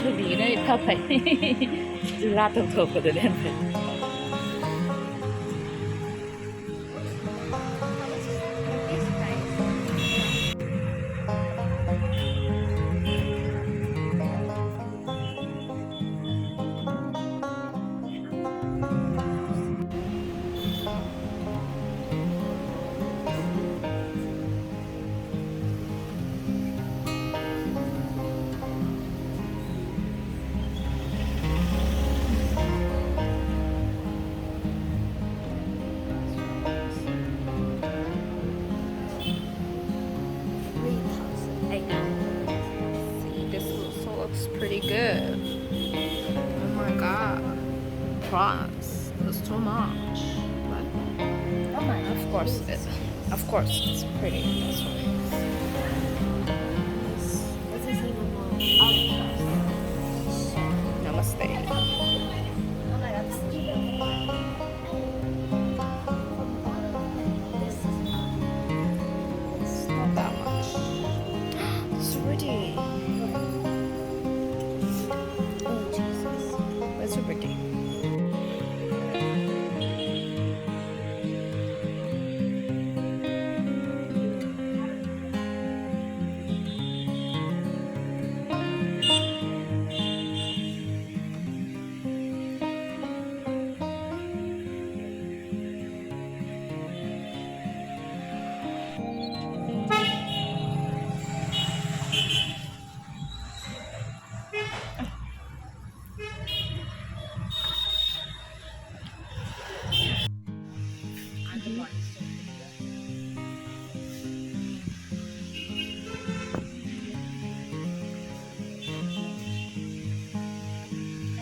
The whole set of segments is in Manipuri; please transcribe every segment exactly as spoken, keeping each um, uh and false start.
ꯊꯨꯕꯤꯅ ꯏꯐ ꯐꯩ꯫ ꯆꯨꯔꯥ ꯇꯧꯊꯣꯛꯄꯗꯨꯅ ꯍꯦꯟꯅ ꯐꯩ꯫ This also looks pretty good. Oh my god. Price. That's too much. But of course it, of course it's pretty. That's why. Namaste. It's not that much. It's pretty. Oh, Jesus. It's so pretty.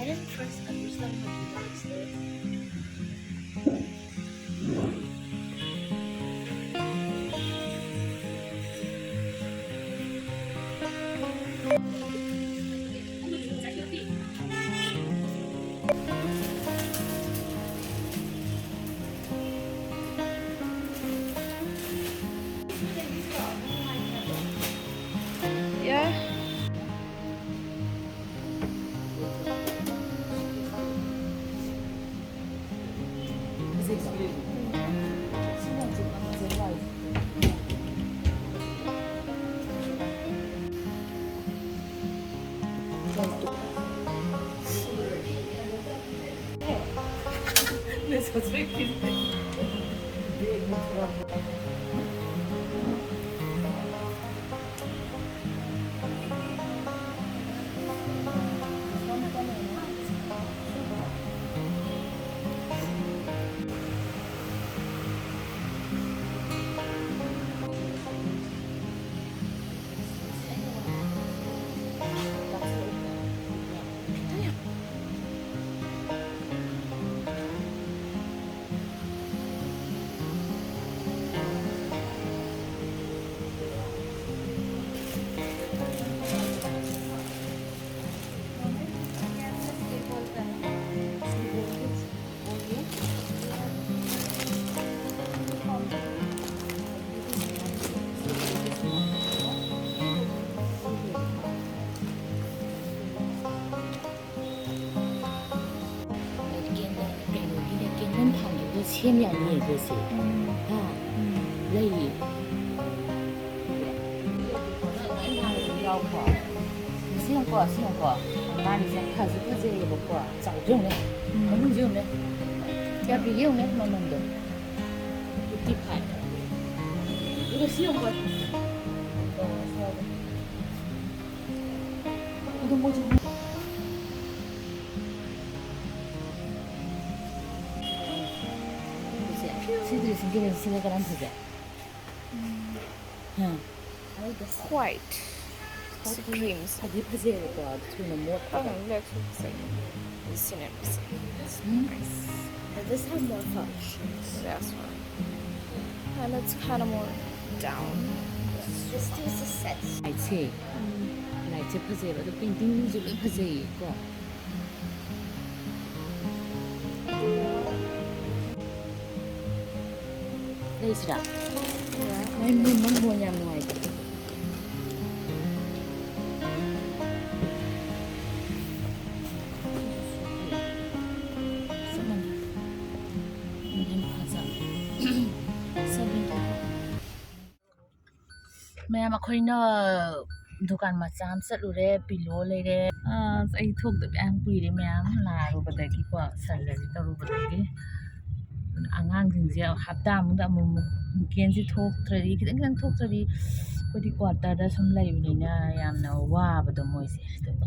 I didn't first understand what you guys did. Yeah. ꯀꯩꯅꯣꯒꯤꯅꯦ, ꯀꯦꯟꯗꯜ ꯊꯥꯟꯕꯗꯣ ꯁꯦꯝ ꯌꯥꯅꯤꯌꯦ ꯑꯩꯈꯣꯏꯁꯦ꯫ ꯍꯥ? ꯂꯩꯌꯦ꯫ ꯁꯤ ꯌꯦꯡꯉꯨꯀꯣ, ꯁꯤ ꯌꯦꯡꯉꯨꯀꯣ꯫ ꯃꯥꯅꯤꯁꯦ ꯐꯁꯨ ꯐꯖꯩꯌꯦꯕꯀꯣ꯫ ꯆꯥꯎꯗ꯭ꯔꯣ ꯌꯦꯡꯉꯨꯅꯦ꯫ ꯃꯃꯤꯡꯁꯦ ꯌꯦꯡꯉꯨꯅꯦ꯫ ꯀꯌꯥ ꯄꯤꯒꯦ ꯌꯦꯡꯉꯨꯅꯦ ꯃꯃꯜꯗꯣ꯫ Fifty five꯫ ꯑꯗꯨꯒ ꯁꯤ ꯌꯦꯡꯉꯨꯀꯣ꯫ ꯑꯗꯣ ꯃꯣꯏꯁꯦ ꯁꯤ dressing table ꯁꯤꯅ ꯀꯔꯝ ꯐꯖꯩ? ꯍꯥ? White꯫ ꯁꯤ cream꯫ ꯐꯗꯤ ꯐꯖꯩꯌꯦꯕꯀꯣ, ꯑꯗꯨ ꯊꯨꯅ ꯃꯣꯠꯄꯗꯣ꯫ Black ꯁꯨ ꯐꯖꯩ꯫ ꯁꯤꯅ ꯐꯖꯩ꯫ ꯎꯝ꯫ Nice꯫ Does this have more functions? That's one. And it's kind of more down. This is a set. Light say, light ꯁꯦ ꯐꯖꯩꯌꯦꯕ, ꯑꯗꯣ painting ꯁꯨ ꯂꯣꯏ ꯐꯖꯩꯌꯦꯀꯣ꯫ ꯂꯩꯁꯤꯔꯥ? ꯃꯩ ꯃꯨ-, ꯃꯩ ꯃꯣꯟ ꯌꯥꯝ ꯅꯨꯡꯉꯥꯏꯇꯦ꯫ ꯆꯞ ꯃꯥꯟꯅꯩ꯫ ꯌꯥꯝ ꯐꯖꯕ꯫ Seventy four꯫ ꯃꯌꯥꯝ, ꯑꯩꯈꯣꯏꯅ ꯗꯨꯀꯥꯟ ꯃꯆꯥ ꯑꯃ ꯆꯠꯂꯨꯔꯦ, pillow ꯂꯩꯔꯦ, ꯑ, ꯑꯁ, ꯑꯩ ꯊꯣꯛꯇꯕ ꯌꯥꯝ ꯀꯨꯏꯔꯦ, ꯃꯌꯥꯝ ꯅꯥꯔꯨꯕꯗꯒꯤꯀꯣ, surgery ꯇꯧꯔꯨꯕꯗꯒꯤ꯫ ꯑꯉꯥꯡꯁꯤꯡꯁꯦ ꯍꯞꯇꯥ ꯑꯃꯗ ꯑꯃꯨꯛꯃꯨꯛ weekendꯁꯦ ꯊꯣꯛꯇ꯭ꯔꯗꯤ, ꯈꯤꯇꯪ ꯈꯤꯇꯪ ꯊꯣꯛꯇ꯭ꯔꯗꯤ, ꯑꯩꯈꯣꯏꯗꯤ quarterꯗ ꯁꯨꯝ ꯂꯩꯕꯅꯤꯅ ꯌꯥꯝꯅ ꯋꯥꯕꯗꯣ ꯃꯣꯏꯁꯦ꯫ ꯑꯗꯨꯅ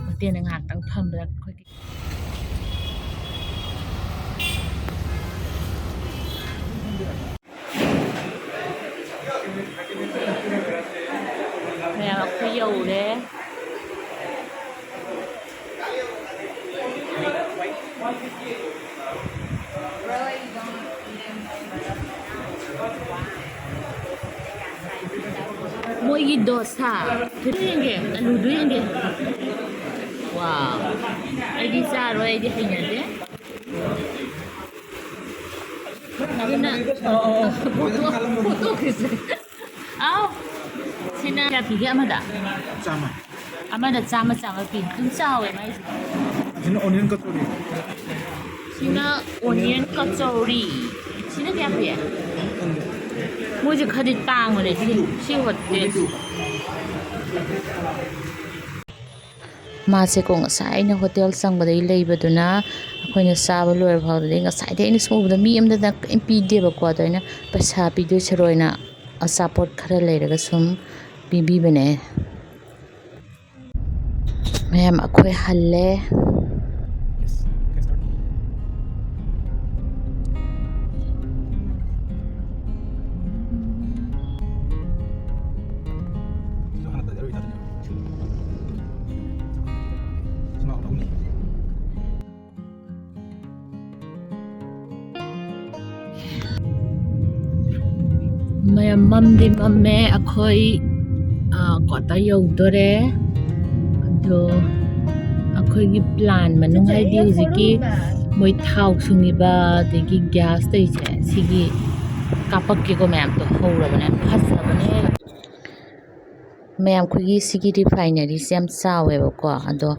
hotelꯗ ꯉꯥꯏꯍꯥꯛꯇꯪ ꯐꯝꯕꯗ ꯑꯩꯈꯣꯏꯒꯤ ꯃꯌꯥꯝ ꯑꯩꯈꯣꯏ ꯌꯧꯔꯦ꯫ ꯃꯣꯏꯒꯤ ꯗꯣꯁꯥ꯫ ꯌꯦꯡꯒꯦ, ꯑꯂꯨꯗꯨ ꯌꯦꯡꯒꯦ꯫ ꯋꯥꯎ꯫ ꯑꯩꯗꯤ ꯆꯥꯔꯣꯏ, ꯑꯩꯗꯤ ꯍꯩꯅꯗꯦ꯫ ꯑꯗꯨꯅ ꯐꯣꯇꯣ, ꯐꯣꯇꯣ ꯈꯤꯁꯦ꯫ ꯑꯥꯎ꯫ ꯁꯤꯅ ꯀꯌꯥ ꯄꯤꯒꯦ ꯑꯃꯗ? ꯆꯥꯝꯃ꯫ ꯑꯃꯗ ꯆꯥꯝꯃ, ꯆꯥꯝꯃ ꯄꯤ꯫ ꯑꯗꯨꯝ ꯆꯥꯎꯋꯦ ꯃꯥꯏꯁꯦ꯫ ꯑꯁꯤꯅ onion ꯀꯆꯧꯔꯤ꯫ ꯁꯤꯅ onion ꯀꯆꯧꯔꯤ꯫ ꯁꯤꯅ ꯀꯌꯥ ꯄꯤ? ꯈꯪꯗꯦ꯫ ꯃꯣꯏꯁꯦ ꯈꯔꯗꯤ ꯇꯥꯡꯕꯅꯦ ꯁꯤ, ꯁꯤ hotel꯫ ꯃꯥꯁꯦꯀꯣ ꯉꯁꯥꯏ ꯑꯩꯅ hotel ꯆꯪꯕꯗꯒꯤ ꯂꯩꯕꯗꯨꯅ ꯑꯩꯈꯣꯏꯅ ꯆꯥꯕ ꯂꯣꯏꯔ ꯐꯥꯎꯕꯗꯗꯤ ꯉꯁꯥꯏꯗꯒꯤ ꯑꯩꯅ ꯁꯨꯝ ꯎꯕꯗ ꯃꯤ ꯑꯝꯇꯅ ꯀꯔꯤꯝ ꯄꯤꯗꯦꯕꯀꯣ꯫ ꯑꯗꯣ ꯑꯩꯅ ꯄꯩꯁꯥ ꯄꯤꯗꯣꯏ ꯁꯔꯨꯛ ꯑꯣꯏꯅ ꯑꯆꯥꯄꯣꯠ ꯈꯔ ꯂꯩꯔꯒ ꯁꯨꯝ ꯄꯤꯕꯤꯕꯅꯦ꯫ ꯃꯌꯥꯝ ꯑꯩꯈꯣꯏ ꯍꯜꯂꯦ꯫ ꯃꯌꯥꯝ ꯃꯝꯗꯤ ꯃꯝꯃꯦ, ꯑꯩꯈꯣꯏ, ꯑ, quarter ꯌꯧꯗꯣꯔꯦ꯫ ꯑꯗꯣ ꯑꯩꯈꯣꯏꯒꯤ plan ꯃꯅꯨꯡ ꯍꯥꯏꯗꯤ ꯍꯧꯖꯤꯛꯀꯤ ꯃꯣꯏ ꯊꯥꯎ ꯁꯨꯡꯉꯤꯕ ꯑꯗꯒꯤ gas ꯇꯧꯔꯤꯁꯦ, ꯁꯤꯒꯤ ꯀꯥꯞꯄꯛꯀꯦꯀꯣ ꯃꯌꯥꯝꯗꯣ ꯍꯧꯔꯕꯅꯦ, ꯐꯖꯕꯅꯦ꯫ ꯃꯌꯥꯝ ꯑꯩꯈꯣꯏꯒꯤ ꯁꯤꯒꯤ refineryꯁꯦ ꯌꯥꯝ ꯆꯥꯎꯋꯦꯕꯀꯣ, ꯑꯗꯣ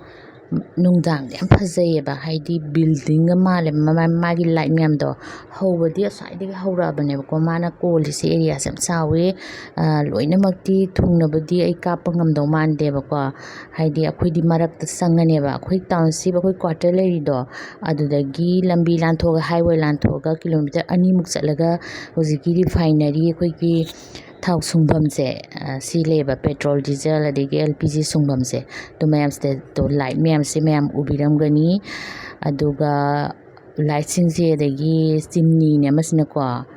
ꯅꯨꯡꯗꯥꯡꯗ ꯌꯥꯝ ꯐꯖꯩꯌꯦꯕ, ꯍꯥꯏꯗꯤ buildingꯒ ꯃꯥꯜꯂꯦ꯫ ꯃꯃꯥ-, ꯃꯥꯒꯤ light ꯃꯌꯥꯝꯗꯣ ꯍꯧꯕꯗꯤ ꯑꯁ꯭ꯋꯥꯏꯗꯒꯤ ꯍꯧꯔꯛꯑꯕꯅꯦꯕꯀꯣ꯫ ꯃꯥꯅ ꯀꯣꯜꯂꯤꯁꯦ areaꯁꯦ ꯌꯥꯝ ꯆꯥꯎꯋꯦ꯫ ꯑ, ꯂꯣꯏꯅꯃꯛꯇꯤ ꯊꯨꯡꯅꯕꯗꯤ ꯑꯩ ꯀꯥꯞꯄ ꯉꯝꯗꯧ ꯃꯥꯟꯗꯦꯕꯀꯣ꯫ ꯍꯥꯏꯗꯤ ꯑꯩꯈꯣꯏꯗꯤ ꯃꯔꯛꯇ ꯆꯪꯉꯅꯦꯕ꯫ ꯑꯩꯈꯣꯏ township, ꯑꯩꯈꯣꯏ quarter ꯂꯩꯔꯤꯗꯣ, ꯑꯗꯨꯗꯒꯤ ꯂꯝꯕꯤ ꯂꯥꯟꯊꯣꯛꯑꯒ, highway ꯂꯥꯟꯊꯣꯛꯑꯒ kilometre ꯑꯅꯤꯃꯨꯛ ꯆꯠꯂꯒ ꯍꯧꯖꯤꯛꯀꯤ refinery, ꯑꯩꯈꯣꯏꯒꯤ ꯊꯥꯎ ꯁꯨꯡꯐꯝꯁꯦ, ꯑ, ꯁꯤ ꯂꯩꯌꯦꯕ, petrol, diesel, ꯑꯗꯒꯤ L P G ꯁꯨꯡꯐꯝꯁꯦ꯫ ꯑꯗꯨ ꯃꯌꯥꯝꯁꯤꯗ, ꯑꯗꯣ light ꯃꯌꯥꯝꯁꯦ ꯃꯌꯥꯝ ꯎꯕꯤꯔꯝꯒꯅꯤ꯫ ꯑꯗꯨꯒ lightꯁꯤꯡꯁꯦ, ꯑꯗꯒꯤ chimneyꯅꯦ ꯑꯃꯁꯤꯅꯀꯣ,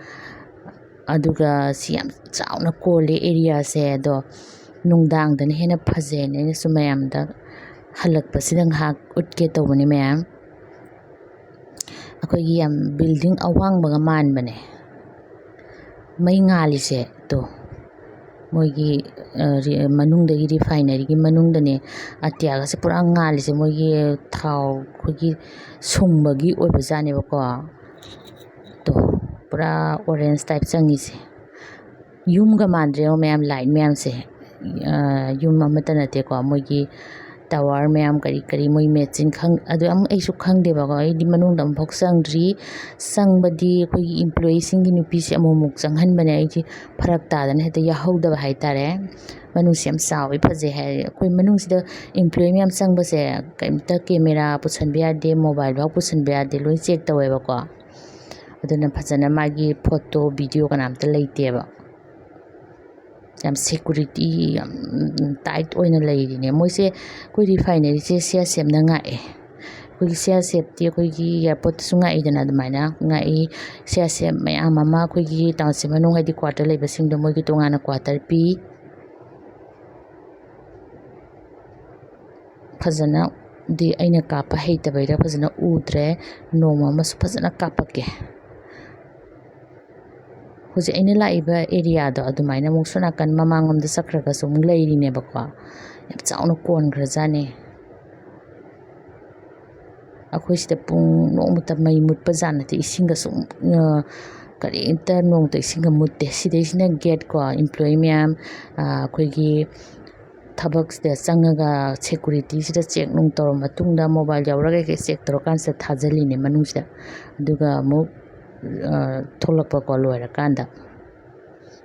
ꯑꯗꯨꯒ ꯁꯤ ꯌꯥꯝ ꯆꯥꯎꯅ ꯀꯣꯜꯂꯦ areaꯁꯦ꯫ ꯑꯗꯣ ꯅꯨꯡꯗꯥꯡꯗꯅ ꯍꯦꯟꯅ ꯐꯖꯩꯅ ꯑꯩꯅꯁꯨ ꯃꯌꯥꯝꯗ ꯍꯜꯂꯛꯄꯁꯤꯗ ꯉꯥꯏꯍꯥꯛ ꯎꯠꯀꯦ ꯇꯧꯕꯅꯤ ꯃꯌꯥꯝ꯫ ꯑꯩꯈꯣꯏꯒꯤ ꯌꯥꯝ building ꯑꯋꯥꯡꯕꯒ ꯃꯥꯟꯕꯅꯦ꯫ ꯃꯩ ꯉꯥꯜꯂꯤꯁꯦ ꯇꯣ, ꯃꯣꯏꯒꯤ, ꯑ, ꯔꯤ-, ꯃꯅꯨꯡꯗꯒꯤ, refineryꯒꯤ ꯃꯅꯨꯡꯗꯅꯦ ꯑꯇꯤꯌꯥꯒꯁꯦ ꯄꯨꯔꯥ ꯉꯥꯜꯂꯤꯁꯦ꯫ ꯃꯣꯏꯒꯤ ꯊꯥꯎ ꯑꯩꯈꯣꯏꯒꯤ ꯁꯨꯡꯕꯒꯤ ꯑꯣꯏꯕꯖꯥꯠꯅꯦꯕꯀꯣ꯫ ꯇꯣ, ꯄꯨꯔꯥ orange type ꯆꯪꯉꯤꯁꯦ꯫ ꯌꯨꯝꯒ ꯃꯥꯟꯗ꯭ꯔꯦ ꯌꯦꯡꯉꯣ ꯃꯌꯥꯝ, light ꯃꯌꯥꯝꯁꯦ꯫ ꯑ, ꯌꯨꯝ ꯑꯃꯠꯇ ꯅꯠꯇꯦꯀꯣ, ꯃꯣꯏꯒꯤ tower ꯃꯌꯥꯝ ꯀꯔꯤ ꯀꯔꯤ ꯃꯣꯏ ꯃꯦꯆꯤꯟ ꯈꯪ-, ꯑꯗꯨ ꯑꯃꯨꯛ ꯑꯩꯁꯨ ꯈꯪꯗꯦꯕꯀꯣ꯫ ꯑꯩꯗꯤ ꯃꯅꯨꯡꯗ ꯑꯃꯨꯛꯐꯥꯎ ꯆꯪꯗ꯭ꯔꯤ꯫ ꯆꯪꯕꯗꯤ ꯑꯩꯈꯣꯏꯒꯤ employeeꯁꯤꯡꯒꯤ ꯅꯨꯄꯤꯁꯦ ꯑꯃꯨꯛ ꯑꯃꯨꯛ ꯆꯪꯍꯟꯕꯅꯦ꯫ ꯑꯩꯁꯦ ꯐꯔꯛ ꯇꯥꯗꯅ ꯍꯦꯛꯇ ꯌꯥꯎꯍꯧꯗꯕ ꯍꯥꯏꯇꯥꯔꯦ꯫ ꯃꯅꯨꯡꯁꯦ ꯌꯥꯝ ꯆꯥꯎꯋꯤ, ꯐꯖꯩ ꯍꯥꯏ꯫ ꯑꯩꯈꯣꯏ ꯃꯅꯨꯡꯁꯤꯗ employee ꯃꯌꯥꯝ ꯆꯪꯕꯁꯦ ꯀꯩꯝꯇ camera ꯄꯨꯁꯟꯕ ꯌꯥꯗꯦ, mobile ꯐꯥꯎ ꯄꯨꯁꯟꯕ ꯌꯥꯗꯦ, ꯂꯣꯏ check ꯇꯧꯋꯦꯕꯀꯣ꯫ ꯑꯗꯨꯅ ꯐꯖꯅ ꯃꯥꯒꯤ photo, video ꯀꯅꯥꯝꯇ ꯂꯩꯇꯦꯕ꯫ ꯌꯥꯝ security ꯌꯥꯝ tight ꯑꯣꯏꯅ ꯂꯩꯔꯤꯅꯦ ꯃꯣꯏꯁꯦ꯫ ꯑꯩꯈꯣꯏ refineryꯁꯦ C I S Fꯅ ꯉꯥꯛꯑꯦ꯫ ꯑꯩꯈꯣꯏꯒꯤ C I S Fꯇꯤ ꯑꯩꯈꯣꯏꯒꯤ airportꯇꯁꯨ ꯉꯥꯛꯏꯗꯅ, ꯑꯗꯨꯃꯥꯏꯅ ꯉꯥꯛꯏ꯫ C I S F ꯃꯌꯥꯝ ꯑꯃ ꯑꯩꯈꯣꯏꯒꯤ township ꯃꯅꯨꯡ, ꯍꯥꯏꯗꯤ quarter ꯂꯩꯕꯁꯤꯡꯗꯣ, ꯃꯣꯏꯒꯤ ꯇꯣꯉꯥꯟꯅ quarter ꯄꯤ꯫ ꯐꯖꯅꯗꯤ ꯑꯩꯅ ꯀꯥꯞꯄ ꯍꯩꯇꯕꯩꯔꯥ ꯐꯖꯅ ꯎꯗ꯭ꯔꯦ꯫ ꯅꯣꯡꯃ ꯑꯃꯁꯨ ꯐꯖꯅ ꯀꯥꯞꯄꯛꯀꯦ꯫ ꯍꯧꯖꯤꯛ ꯑꯩꯅ ꯂꯥꯛꯏꯕ areaꯗꯣ ꯑꯗꯨꯃꯥꯏꯅ ꯑꯃꯨꯛ ꯁꯣꯝ ꯅꯥꯀꯟ ꯃꯃꯥꯡꯂꯣꯝꯗ ꯆꯠꯈ꯭ꯔꯒꯁꯨ ꯑꯃꯨꯛ ꯂꯩꯔꯤꯅꯦꯕꯀꯣ꯫ ꯌꯥꯝ ꯆꯥꯎꯅ ꯀꯣꯟꯈ꯭ꯔꯖꯥꯠꯅꯤ꯫ ꯑꯩꯈꯣꯏ ꯁꯤꯗ ꯄꯨꯡ ꯅꯣꯡꯃꯇ ꯃꯩ ꯃꯨꯠꯄ ꯖꯥꯠ ꯅꯠꯇꯦ꯫ ꯏꯁꯤꯡꯒ ꯁꯨꯝ, ꯑ, ꯀꯔꯤꯝꯇ ꯅꯣꯡꯃꯇ ꯏꯁꯤꯡꯒ ꯃꯨꯠꯇꯦ꯫ ꯁꯤꯗꯩꯁꯤꯅ gate ꯀꯣ, employee ꯃꯌꯥꯝ, ꯑ, ꯑꯩꯈꯣꯏꯒꯤ ꯊꯕꯛꯁꯤꯗ ꯆꯪꯉꯒ ꯁꯦꯀꯨꯔꯤꯇꯤꯁꯤꯗ ꯆꯦꯛ ꯅꯨꯡ ꯇꯧꯔ ꯃꯇꯨꯡꯗ, ꯃꯣꯕꯥꯏꯜ ꯌꯥꯎꯔꯒ ꯀꯩꯀꯩ ꯆꯦꯛ ꯇꯧꯔꯀꯥꯟꯁꯤꯗ ꯊꯥꯖꯤꯜꯂꯤꯅꯦ ꯃꯅꯨꯡꯁꯤꯗ꯫ ꯑꯗꯨꯒ ꯑꯃꯨꯛ, ꯑ, ꯊꯣꯛꯂꯛꯄꯀꯣ ꯂꯣꯏꯔꯀꯥꯟꯗ꯫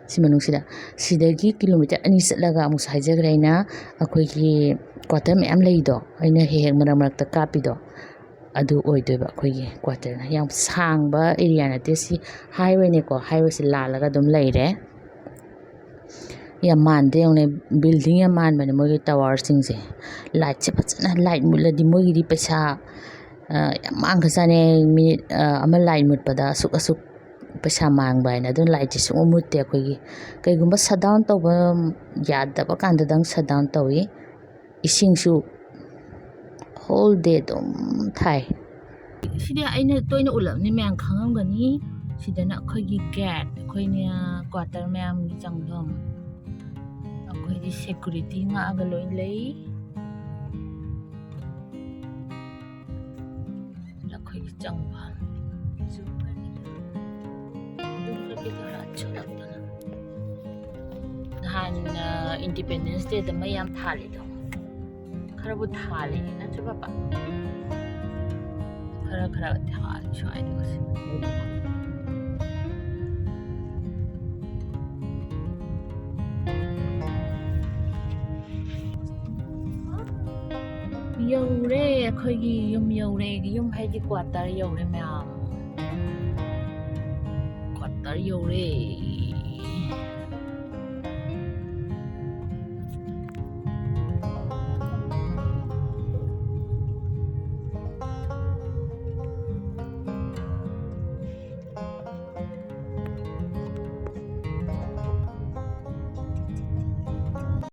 ꯁꯤ ꯃꯅꯨꯡꯁꯤꯗ, ꯁꯤꯗꯒꯤ ꯀꯤꯂꯣꯃꯤꯇꯔ ꯑꯅꯤ ꯆꯠꯂꯒ ꯑꯃꯨꯛꯁꯨ ꯍꯥꯏꯖꯈ꯭ꯔꯦ ꯑꯩꯅ, ꯑꯩꯈꯣꯏꯒꯤ ꯀ꯭ꯋꯥꯇꯔ ꯃꯌꯥꯝ ꯂꯩꯗꯣ, ꯑꯩꯅ ꯍꯦꯛ ꯍꯦꯛ ꯃꯔꯛ ꯃꯔꯛꯇ ꯀꯥꯞꯄꯤꯗꯣ, ꯑꯗꯨ ꯑꯣꯏꯗꯣꯏꯕ ꯑꯩꯈꯣꯏꯒꯤ ꯀ꯭ꯋꯥꯇꯔꯅ꯫ ꯌꯥꯝ ꯁꯥꯡꯕ ꯑꯦꯔꯤꯌꯥ ꯅꯠꯇꯦ ꯁꯤ, ꯍꯥꯏꯋꯦꯅꯦꯀꯣ, ꯍꯥꯏꯋꯦꯁꯤ ꯂꯥꯜꯂꯒ ꯑꯗꯨꯝ ꯂꯩꯔꯦ꯫ ꯌꯥꯝ ꯃꯥꯟꯗꯦ ꯌꯦꯡꯉꯨꯅꯦ, ꯕꯤꯜꯗꯤꯡ ꯌꯥꯝ ꯃꯥꯟꯕꯅꯦ ꯃꯣꯏꯒꯤ ꯇꯋꯥꯔꯁꯤꯡꯁꯦ꯫ ꯂꯥꯏꯠꯁꯦ ꯐꯖꯅ, ꯂꯥꯏꯠ ꯃꯨꯠꯂꯗꯤ ꯃꯣꯏꯒꯤꯗꯤ ꯄꯩꯁꯥ, ꯑ, ꯌꯥꯝ ꯃꯥꯡꯈ꯭ꯔꯖꯥꯠꯅꯦ꯫ ꯃꯤꯅꯤꯠ, ꯑ, ꯑꯃ ꯂꯥꯏꯠ ꯃꯨꯠꯄꯗ ꯑꯁꯨꯛ ꯑꯁꯨꯛ ꯄꯩꯁꯥ ꯃꯥꯡꯕ ꯍꯥꯏꯅ꯫ ꯑꯗꯨꯅ ꯂꯥꯏꯠꯁꯦ ꯁꯨꯡꯃꯨꯠ ꯃꯨꯠꯇꯦ ꯑꯩꯈꯣꯏꯒꯤ꯫ ꯀꯩꯒꯨꯝꯕ ꯁꯠ ꯗꯥꯎꯟ ꯇꯧꯕ ꯌꯥꯗꯕ ꯀꯥꯟꯗꯗꯪ ꯁꯠ ꯗꯥꯎꯟ ꯇꯧꯏ꯫ ꯏꯁꯤꯡꯁꯨ ꯍꯣꯜ ꯗꯦ ꯑꯗꯨꯝ ꯊꯥꯏ꯫ ꯁꯤꯗꯤ ꯑꯩꯅ ꯇꯣꯏꯅ ꯎꯠꯂꯕꯅꯤ, ꯃꯌꯥꯝ ꯈꯪꯉꯝꯒꯅꯤ꯫ ꯁꯤꯗꯅ ꯑꯩꯈꯣꯏꯒꯤ ꯒꯦꯠ, ꯑꯩꯈꯣꯏꯅ ꯀ꯭ꯋꯥꯇꯔ ꯃꯌꯥꯝꯒꯤ ꯆꯪꯐꯝ꯫ ꯑꯩꯈꯣꯏꯗꯤ ꯁꯦꯀꯨꯔꯤꯇꯤ ꯉꯥꯛꯑꯒ ꯂꯣꯏ ꯂꯩ꯫ ꯑꯩꯈꯣꯏꯒꯤ ꯆꯪꯐꯝ꯫ ꯅꯍꯥꯟ, ꯑ, ꯏꯟꯗꯤꯄꯦꯟꯗꯦꯟꯁ ꯗꯦꯗ ꯃꯩ ꯌꯥꯝ ꯊꯥꯜꯂꯤꯗꯣ, ꯈꯔꯕꯨ ꯊꯥꯜꯂꯤ ꯅꯠꯇ꯭ꯔ ꯄꯥꯄꯥ? ꯈꯔ ꯈꯔ ꯊꯥꯜꯂꯤ ꯁ꯭ꯋꯥꯏꯗ ꯉꯁꯤ꯫ ꯌꯧꯔꯦ, ꯑꯩꯈꯣꯏꯒꯤ ꯌꯨꯝ ꯌꯧꯔꯦ꯫ ꯌꯨꯝ ꯍꯥꯏꯗꯤ ꯀ꯭ꯋꯥꯇꯔ ꯌꯧꯔꯦ ꯃꯌꯥꯝ꯫ ꯀ꯭ꯋꯥꯇꯔ ꯌꯧꯔꯦ꯫